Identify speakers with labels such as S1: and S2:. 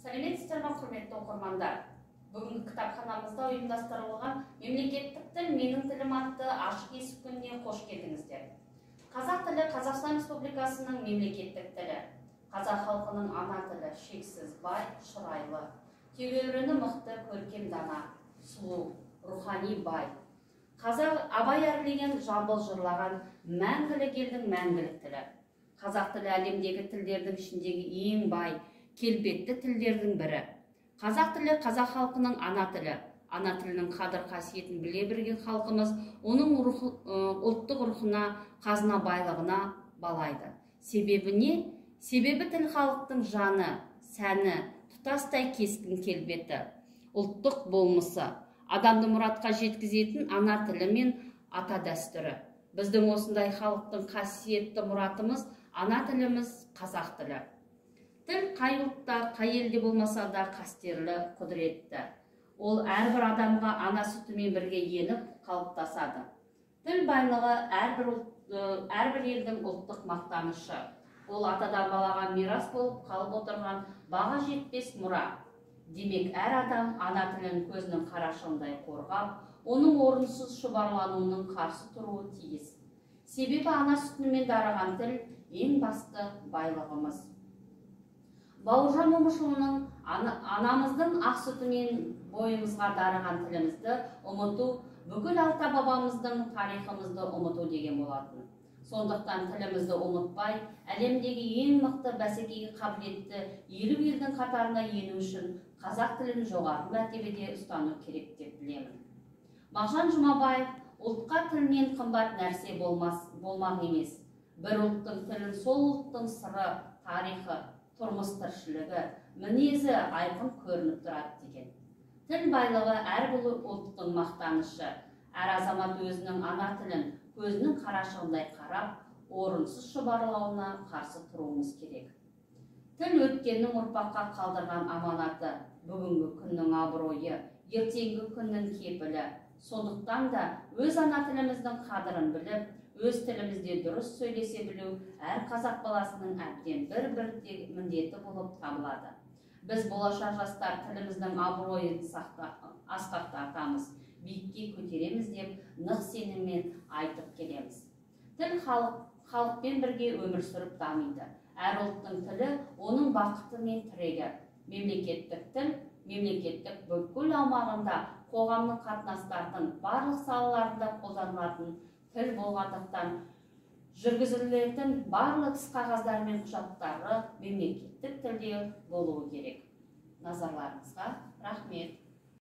S1: Сәлеметсіздер ме, құрметті оқырмандар! Бүгінгі кітапханамызда ұйымдастырылған «Мемлекеттік тіл – менің тілім» атты ашық есік күніне қош келдіңіздер. Қазақ тілі – Қазақстан Республикасының мемлекеттік тілі. Қазақ халқының ана тілі шексіз бай, шұрайлы, тегеуріні мықты, көркем, дана, сұлу, рухани бай. Қазақ Абай әрлеген, Жамбыл жырлаған мәңгілік елдің мәңгілік тілі. Қазақ тілі әлемдегі тілдердің ішіндегі ең бай, келбетті тілдердің бірі. Қазақ тілі – қазақ халқының ана тілі. Ана тілінің қадір қасиетін біле білген халқымыз оның ұлттық рухына, қазына байлығына балайды. Себебі не? Себебі тіл – халықтың жаны, сәні, тұтастай кескін келбеті, ұлттық болмысы, адамды мұратқа жеткізетін ана тілі мен ата дәстүрі. Біздің осындай халықтың қасиетті мұратымыз – ана тіліміз, қазақ тілі. Тіл қай ұлтта, қай елде болмаса да қастерлі, құдіретті. Ол әрбір адамға ана сүтімен бірге еніп, қалыптасады. Тіл байлығы – әрбір елдің ұлттық мақтанышы. Ол атадан балаға мирас болып қалып отырған баға жетпес мұра. Демек, әр адам ана тілін көзінің қарашығындай қорғап, оның орынсыз шұбарлануының қарсы тұруы тиіс. Себебі ана сүтімен дарыған тіл – ең басты байлығымыз. Бауыржан Момышұлының «Анамыздың ақ сүтімен бойымызға дарыған тілімізді ұмыту – бүкіл ата бабамыздың тарихымызды ұмыту» деген болатын. Сондықтан тілімізді ұмытпай, әлемдегі ең мықты, бәсекеге қабілетті 50 елдің қатарына ену үшін қазақ тілін жоғары мәртебеде ұстану керек деп білемін. Мағжан Жұмабаев: «Ұлтқа тілінен қымбат нәрсе болмас, болмақ емес. Бір ұлттың тілін сол ұлттың сыры, тарихы, тұрмыс тіршілігі, мінезі айқын көрініп тұрады» деген. Тіл байлығы – әрбір ұлттың мақтанышы. Әр азамат өзінің ана тілін көзінің қарашығындай қарап, орынсыз шұбарлауына қарсы тұруымыз керек. Тіл – өткеннің ұрпаққа қалдырған аманаты, бүгінгі күннің абыройы, ертеңгі күннің кепілі. Сондықтан да өз ана тіліміздің қадірін біліп, өз тілімізде дұрыс сөйлесе білу әр қазақ баласының әбден бір міндеті болып табылады. Біз, болашақ жастар, тіліміздің абыройын асқақтатамыз, биікке көтереміз деп нық сеніммен айтып келеміз. Тіл халықпен бірге өмір сүріп дамиды. Әр ұлттың тілі – оның бақыты мен тірегі. Мемлекеттік тіл мемлекеттік бүкіл аумағында қоғамның қатынастардың барлық салаларында қолданылатын тіл болғандықтан, жүргізілетін барлық іс қағаздар мен құжаттары мемлекеттік тілде болуы керек. Назарларыңызға рахмет!